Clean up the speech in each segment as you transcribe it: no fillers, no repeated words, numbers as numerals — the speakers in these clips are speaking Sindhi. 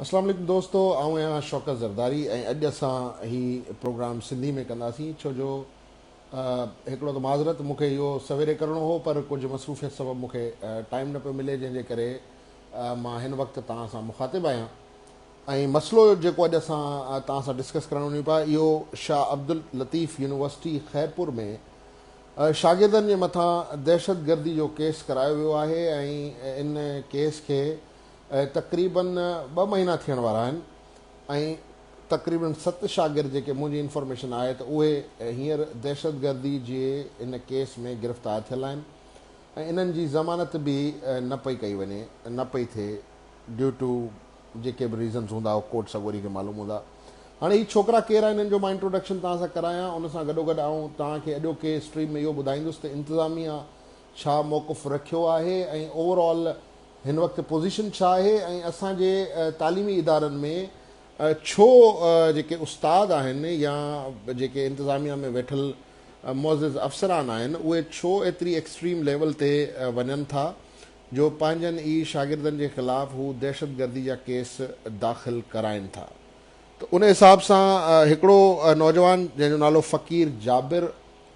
اسلام عليڪم دوستو آئون آهيان شوڪت زرداري ۽ اڄ اسان هي پروگرام سنڌي ۾ ڪنداسين ڇو جو هڪڙو ته معذرت مون کي اهو سويري ڪرڻو هو پر ڪجهه مصروفيت سبب مون کي ٽائيم نه پيو ملي جنهن جي ڪري مان هن وقت توهان سان مخاطب آهيان ۽ مسئلو جيڪو اڄ اسان توهان سان ڊسڪس ڪرڻ وڃون پيا اهو شاهه عبداللطيف يونيورسٽي خيرپور ۾ شاگردن جي مٿان دهشتگردي جو ڪيس ڪرايو ويو آهي ۽ ان ڪيس کي تقريبن ٻه مهينا ٿيڻ وارا آهن ۽ تقريبن ست شاگرد جيڪي منهنجي انفارميشن آهي ته اهي هينئر دهشتگردي جي ان ڪيس ۾ گرفتار ٿيل آهن ۽ انهن جي ضمانت به نه پئي ڪئي وڃي نه پئي ٿئي ڊيو ٽو جيڪي به ريزنز هوندا اهو ڪورٽ سڳوري کي معلوم هوندا. هاڻي هي ڇوڪرا ڪير آهن انهن جو مان انٽروڊڪشن توهان سان ڪرايان ان سان گڏوگڏ آئون توهان کي اڄوڪي اسٽريم ۾ اهو ٻڌائيندس ته انتظاميا ڇا موقف رکيو آهي ۽ اوور آل هن وقت پوزيشن ڇا آهي ۽ اسان جي تعليمي ادارن ۾ ڇو جيڪي استاد آهن يا جيڪي انتظاميا ۾ ويٺل معزز افسران آهن اهي ڇو ايتري ايڪسٽريم ليول تي وڃن ٿا جو پنهنجن ئي شاگردن جي خلاف هو دهشتگردي جا ڪيس داخل ڪرائين ٿا ته ان حساب سان هڪڙو نوجوان جنهن جو نالو فقير جابر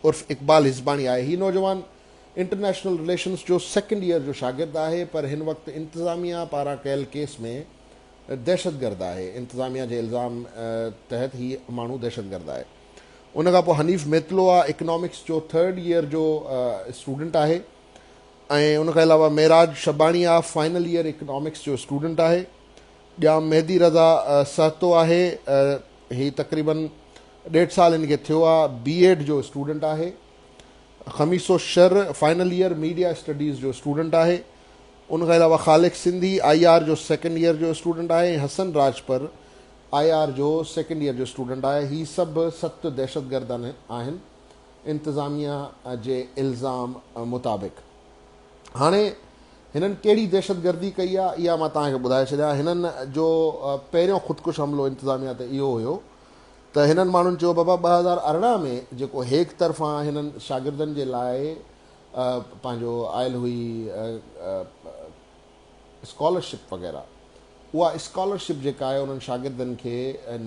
عرف اقبال هزباڻي آهي هي نوجوان انٽرنيشنل رليشنز جو سيڪنڊ ايئر جو شاگرد آهي پر هن وقت انتظاميا پاران ڪيل ڪيس ۾ دهشتگرد آهي، انتظاميا جي الزام تحت هي ماڻهو دهشتگرد آهي. ان کان پوء حنيف ميتلو آ اڪنامڪس جو ٿرڊ ايئر جو اسٽوڊنٽ آهي ۽ ان کان علاوه معراج شباڻي آ فائنل ايئر اڪنامڪس جو اسٽوڊنٽ آهي. ڄام مهدي رضا سهتو آهي هي تقريبن ڏيڍ سال هن کي ٿيو آ بي ايڊ جو اسٽوڊنٽ آهي. Khamiso Shar final year media studies جو اسٽوڊنٽ آهي. ان کان علاوه خالق سنڌي I R جو سيڪنڊ ايئر جو اسٽوڊنٽ آهي ۽ حسن راڄپر I R جو سيڪنڊ ايئر جو اسٽوڊنٽ آهي. هي سڀ ست دهشتگرد آهن انتظاميا جي الزام مطابق. هاڻي هنن ڪهڙي دهشتگردي ڪئي آهي اها مان توهان کي ٻڌائي ڇڏيان. هنن جو پهريون خودڪش حملو انتظاميا تي اهو هيو ته هنن ماڻهن چيو بابا 2018 ۾ جيڪو هيڪ طرفان هنن شاگردن جي لاء پنهنجو آيل هئي اسڪالرشپ وغيره اها اسڪالرشپ جيڪا آهي انهن شاگردن کي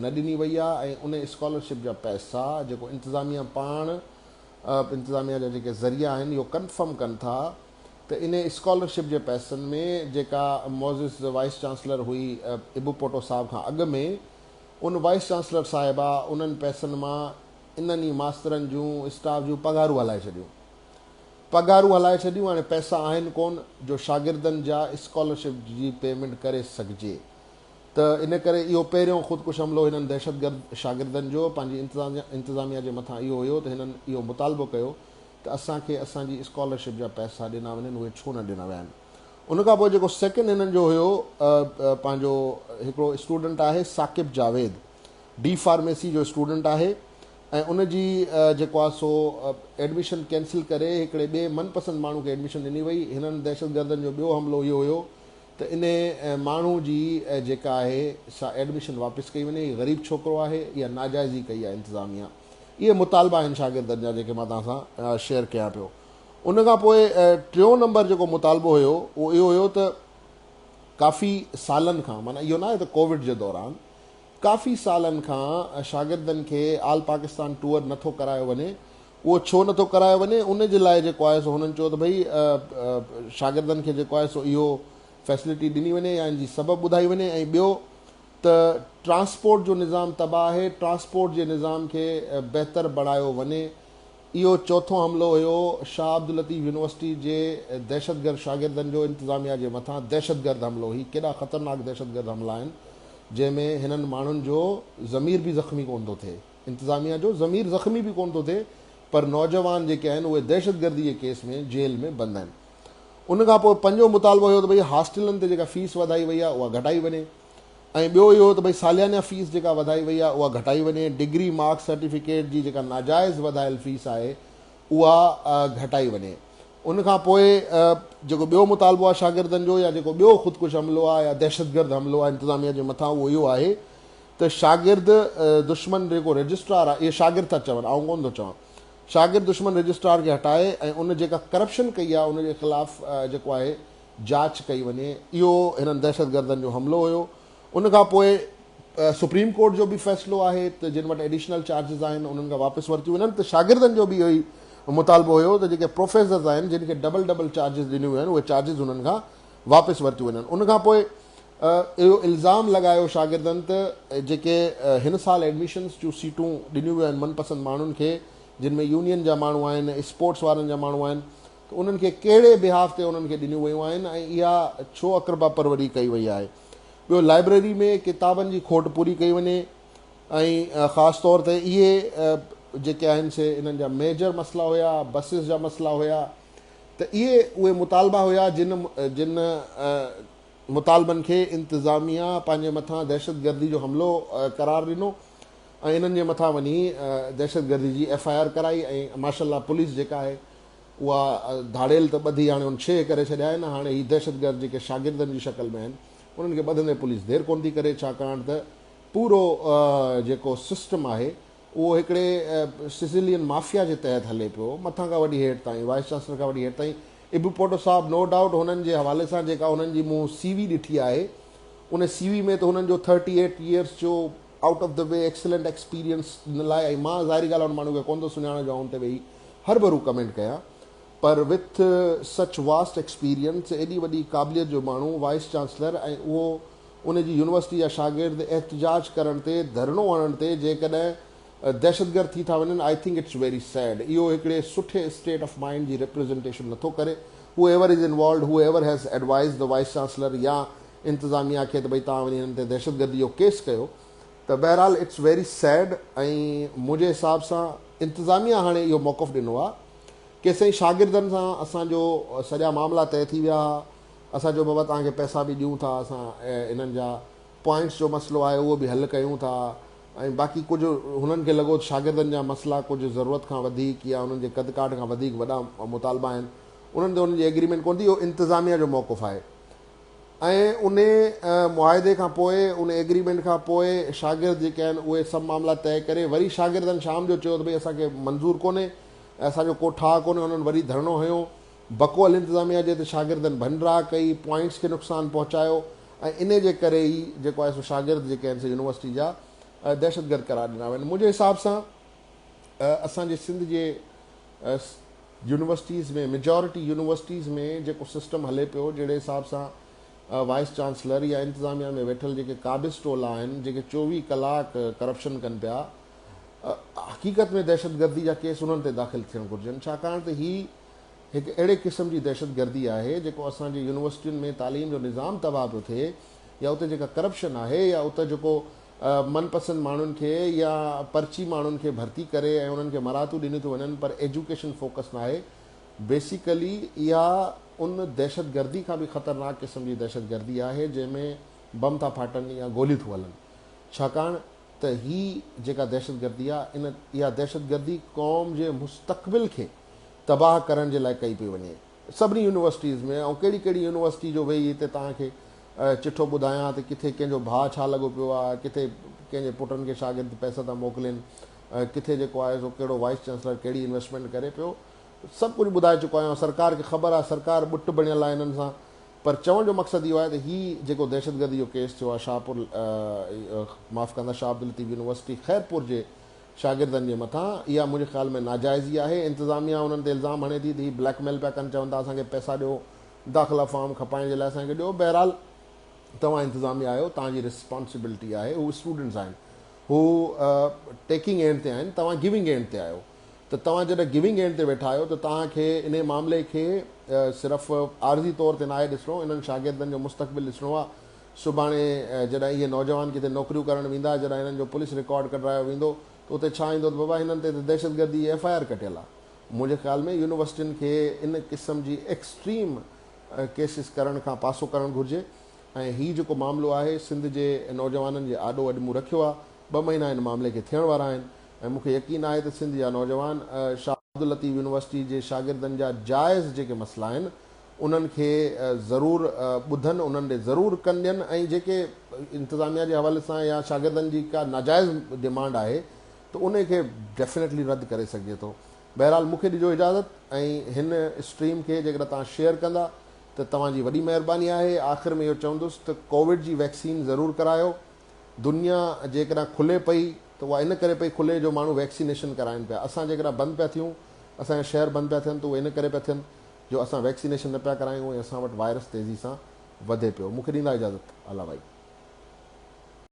نه ڏني وئي آهي ۽ ان اسڪالرشپ جا پئسا جيڪو انتظاميا پاڻ انتظاميا جا جيڪي ذريعا آهن اهو ڪنفرم ڪن ٿا ته ان اسڪالرشپ جي پئسن ۾ جيڪا معزز وائيس چانسلر هئي ابو پوٽو صاحب کان اڳ ۾ ان وائيس چانسلر صاحبه انهن پئسن مان انهن ئي ماسترن جون اسٽاف جون پگهارون هلائي ڇڏيون. پگهارون هلائي ڇڏيون هاڻي پئسا آهن ڪون جو شاگردن جا اسڪالرشپ جي پيمينٽ ڪري سگهجي ته ان ڪري اهو پهريون خودڪش حملو هنن دهشتگرد شاگردن جو پنهنجي انتظاميا جي مٿان اهو هيو ته هنن اهو مطالبو ڪيو ته اسان کي اسان جي اسڪالرشپ جا پئسا ڏنا وڃن اهي ڇو نه ڏنا ويا آهن. ان کان پوء جيڪو سيڪنڊ هنن جو هيو پنهنجو هڪڙو اسٽوڊنٽ آهي ثاقب جاويد ڊي فارميسي جو اسٽوڊنٽ آهي ۽ ان جي جيڪو آهي سو ايڊميشن ڪينسل ڪري هڪڙي ٻئي من پسند ماڻهو کي ايڊميشن ڏني وئي. هنن دهشتگردن جو ٻيو حملو اهو هيو ته انهي ماڻهو جي جيڪا آهي سا ايڊميشن واپس ڪئي وڃي هي غريب ڇوڪرو آهي اها ناجائزي ڪئي آهي انتظاميا اهي مطالبا آهن شاگردن جا جيڪي مان توهان سان شيئر ڪيان پيو. ان کان پوء ٽيون نمبر جيڪو مطالبو هيو اهو اهو هيو ته ڪافي سالن کان معنيٰ اهو ناهي ته ڪووڊ جي دوران ڪافي سالن کان شاگردن کي آل پاڪستان ٽوئر نٿو ڪرايو وڃي اهو ڇو نٿو ڪرايو وڃي ان جي لاء جيڪو آهي سو هنن چيو ته ڀئي شاگردن کي جيڪو آهي سو اهو فيسلٽي ڏني وڃي يا ان جي سبب ٻڌائي وڃي ۽ ٻيو ته ٽرانسپورٽ جو نظام تباهه آهي ٽرانسپورٽ جي نظام کي بهتر بڻايو وڃي. اهو چوٿون حملو هيو شاهه عبداللطيف يونيورسٽي جي دهشتگرد شاگردن جو انتظاميا جي مٿان دهشتگرد حملو هي ڪيڏا خطرناڪ دهشتگرد حملا آهن جنهن ۾ هنن ماڻهن جو ضمير به زخمي ڪونه ٿو ٿئي انتظاميا جو ضمير زخمي به ڪونه ٿو ٿئي پر نوجوان جيڪي آهن اهي دهشتگردي جي ڪيس ۾ جيل ۾ بند آهن ان کان پوء پنجون مطالبو هيو ته ڀئي هاسٽلن تي جيڪا فيس وڌائي وئي آهي اها گهٽائي وڃي. ۽ ٻيو اهو ته ڀئي ساليانه فيس جيڪا وڌائي وئي آهي اها گهٽائي وڃي، ڊگري مارڪس سرٽيفڪيٽ جي جيڪا ناجائز وڌايل فيس آهي اها گهٽائي وڃي. ان کان پوء جيڪو ٻيو مطالبو آهي شاگردن جو يا جيڪو ٻيو خودڪش حملو آهي يا دهشتگرد حملو آهي انتظاميه جي مٿان اهو اهو آهي ته شاگرد دشمن جيڪو رجسٽرار آهي اهي شاگرد ٿا چون آئون ڪونه ٿو چوان شاگرد دشمن رجسٽرار کي هٽائي ۽ ان جيڪا ڪرپشن ڪئي آهي ان جي خلاف جيڪو آهي جاچ ڪئي وڃي، اهو هنن دهشتگردن جو حملو هيو. ان کان پوء سپريم ڪورٽ جو به فيصلو آهي ته جن وٽ ايڊيشنل چارجز آهن انهن کان واپس ورتيون وڃن ته شاگردن جو به اهو ئي مطالبو هيو ته جيڪي پروفيسرز آهن جن کي ڊبل ڊبل چارجز ڏنيون ويون آهن اهي چارجز انهن کان واپس ورتيون وڃن. ان کان پوء اهو الزام لڳايو شاگردن ته جيڪي هن سال ايڊميشنز جون سيٽون ڏنيون ويون آهن من پسند ماڻهن کي جن ۾ يونين جا ماڻهو آهن اسپورٽس وارن جا ماڻهو آهن ته انهن کي ڪهڙي بيهاف تي انهن کي ڏنيون ويون آهن ۽ اها ڇو اقربا پروري ڪئي وئي آهي. ٻيو لائبريري ۾ ڪتابن جي کوٽ پوري ڪئي وڃي ۽ خاص طور تي اهي جيڪي آهن سي انهن جا ميجر مسئلا هيا، بسز جا مسئلا هيا ته اهي اهي مطالبا هيا جن جن مطالبن کي انتظاميا پنهنجي مٿان دهشتگردي جو حملو قرار ڏنو ۽ انهن جي مٿان وڃي دهشتگردي جي ايف I R ڪرائي ۽ ماشاء الله پوليس جيڪا آهي اها ڌاڙيل ته ٻڌي هاڻي ان ڇيهه ڪري ڇڏيا آهن، هاڻي هي دهشتگرد جيڪي شاگردن جي شڪل ۾ آهن انهن کي ٻڌندي پوليس دير ڪونه ٿي ڪري ڇاڪاڻ ته پورو جيڪو سسٽم آهي اهو هڪڙي سسيلين مافيا جي تحت هلي پيو مٿان کان وٺي هيٺ تائين وائيس چانسلر کان وٺي هيٺ تائين ابو پوٽو صاحب نو ڊائوٽ هنن جي حوالي سان جيڪا هنن جي مون سي وي ڏٺي آهي ان سي وي ۾ ته هنن جو ٿرٽي ايٽ يئرس جو out of the way excellent experience ڏنل آهي ۽ مان ظاهري ڳالهه آهي ان ماڻهو کي ڪونه ٿو سڃاڻان جو آئون ان تي ويهي هرڀرو ڪمينٽ ڪيان پر وٿ سچ واسٽ ايڪسپيرينس ايڏي وڏي قابليت جو ماڻهو وائيس چانسلر ۽ اهو ان جي يونيورسٽي جا شاگرد احتجاج ڪرڻ تي ڌرڻو هڻڻ تي جيڪڏهن دهشتگرد ٿي ٿا وڃن I think it's very sad اهو هڪڙي سٺي اسٽيٽ آف مائنڊ جي ريپريزنٽيشن نٿو ڪري whoever is involved whoever has advised the vice chancellor يا انتظاميا کي ته ڀئي توهان وڃي هنن تي دهشتگردي جو ڪيس ڪيو ته بهرحال it's very sad ۽ منهنجي حساب سان انتظاميا هاڻي اهو موقف ڏنو آهي ڪي سائين شاگردن سان اسان جو سڄا معاملا طئي ٿي ويا ها اسان چيو بابا توهان کي پئسا به ڏيون ٿا اسان انهن جا پوائنٽس جو مسئلو آهي اهو به حل ڪيون ٿا ۽ باقي ڪجهه هنن کي لڳو ته شاگردن جا مسئلا ڪجهه ضرورت کان وڌيڪ يا انهن جي قد ڪاٺ کان وڌيڪ وڏا مطالبا آهن انهن تي انهن جي ايگريمينٽ ڪونه ٿي اهو انتظاميا جو موقف آهي ۽ ان معاهدي کان پوء ان ايگريمينٽ کان پوء شاگرد جيڪي آهن اهي سڀ معاملا طئي ڪري وري شاگردن شام جو چيو ته ڀئي اسان کي منظور ڪونهي ۽ اسان جو ڪو ٺاهه ڪونهي انهن وري ڌرڻو هنيو بقول انتظاميا جي ته شاگردن ڀڃ ڊاهه ڪئي پوائنٽس کي نقصان پهچايو ۽ انهي جي ڪري ئي جيڪو آهي سو شاگرد جيڪي آهن سي يونيورسٽي جا دهشتگرد قرار ڏنا ويا آهن منهنجي حساب سان اسان جي سنڌ جي يونيورسٽيز ۾ ميجارٽي يونيورسٽيز ۾ جيڪو سسٽم هلي پيو جهڙي حساب سان وائيس چانسلر يا انتظاميا ۾ ويٺل جيڪي قابض ٽولا آهن جيڪي 24 ڪلاڪ ڪرپشن ڪن پيا حقيقت ۾ دهشتگردي جا ڪيس انهن تي داخل ٿيڻ گهرجن ڇاڪاڻ ته هي هڪ اهڙي قسم جي دهشتگردي آهي جيڪو اسان جي يونيورسٽين ۾ تعليم جو نظام تباهه پيو ٿئي يا اتي جيڪا ڪرپشن آهي يا اتي جيڪو من پسند ماڻهن کي يا پرچي ماڻهن کي ڀرتي ڪري ۽ انهن کي مراعتون ڏنيون ٿيون وڃن پر ايجوڪيشن فوڪس ناهي بيسيڪلي اها ان دهشتگردي کان به خطرناڪ قسم جي دهشتگردي آهي جنهن ۾ بم ٿا ڦاٽن يا گوليون ٿيون هلن ڇاڪاڻ ته هي جيڪا دهشتگردي آهي ان اها دهشتگردي قوم جي مستقبل کي تباهه ڪرڻ جي لاء ڪئي پئي وڃي. سڀني يونيورسٽيز ۾ آئون ڪهڙي ڪهڙي يونيورسٽي جو ويهي هتي توهان کي چٺو ٻڌايان ته ڪٿي ڪنهن جو ڀاء ڇا لڳو پيو آهي، ڪٿي ڪنهن جي پٽن کي شاگرد پئسا ٿا موڪلين، ڪٿي جيڪو آهي سو ڪهڙو وائيس چانسلر ڪهڙي انويسٽمينٽ ڪري پيو، سڀ ڪجهه ٻڌائي چڪو آهيان، سرڪار کي خبر آهي، سرڪار ٻٽ بڻيل آهي انهن سان، پر چوڻ جو مقصد اهو آهي ته هي جيڪو دهشتگردي جو ڪيس ٿيو آهي شاهپور معاف ڪندا شاهه عبداللطيف يونيورسٽي خيرپور جي شاگردن جي مٿان اها منهنجي خيال ۾ ناجائزي آهي، انتظاميا انهن تي الزام هڻي ٿي ته هي بليڪ ميل پيا ڪن چون ٿا اسان کي پئسا ڏيو داخلا فارم کپائڻ جي لاء اسان کي ڏيو بهرحال توهان انتظاميا آهيو توهان جي ريسپانسبلٽي آهي هو اسٽوڊنٽس آهن هو ٽيڪنگ اينڊ تي آهن توهان گيونگ اينڊ تي آهيو ته توهان جڏهن گيونگ اينڊ تي ويٺا آهيو ته توهان کي انهي معاملي کي صرف عارضي طور تي ناهي ڏسڻو انهن شاگردن جو مستقبل ڏسڻو آهي سڀاڻي جڏهن اهي نوجوان ڪٿي نوڪريون ڪرڻ ويندا، جڏهن هنن جو پوليس رڪارڊ ڪڍرايو ويندو ته اتي ڇا ايندو ته بابا هنن تي ته دهشتگردي جي ايف I R ڪٽيل آهي. منهنجي خيال ۾ يونيورسٽين کي ان قسم جي ايڪسٽريم ڪيسز ڪرڻ کان پاسو ڪرڻ گهرجي ۽ هي جيڪو معاملو آهي سنڌ جي نوجوانن جي آڏو اڄ مون رکيو آهي، ٻه مهينا هن معاملي کي ٿيڻ وارا آهن ۽ مون کي يقين آهي ته سنڌ جا نوجوان شاهه عبداللطيف يونيورسٽي جي شاگردن جا جائز جيڪي مسئلا آهن انهن کي ضرور ٻڌن، انهن ڏي ضرور ڪن ڏين ۽ جيڪي انتظاميا جي حوالي سان يا شاگردن جي ڪا ناجائز ڊمانڊ آهي ته انهي کي ڊيفينيٽلي رد ڪري سگهجي ٿو. بهرحال مون کي ڏجو اجازت ۽ هن اسٽريم کي جيڪڏهن توهان شيئر ڪندا ته توهان جي وڏي مهرباني آهي. آخر ۾ اهو چوندس ته ڪووڊ جي ويڪسين ضرور ڪرايو. دنيا جيڪڏهن کلي پئي ته اها ان ڪري پئي کلي جو ماڻهو ويڪسينيشن ڪرائن پيا. اسان جيڪڏهن بند پيا ٿيون، اسان جا شهر بند پيا ٿين ته اهي ان ڪري پيا ٿين جو اسان ويڪسينيشن نه پيا ڪرايون ۽ اسان وٽ وائرس تيزي سان وڌي پيو. مون کي ڏيندا اجازت. الله ڀائي.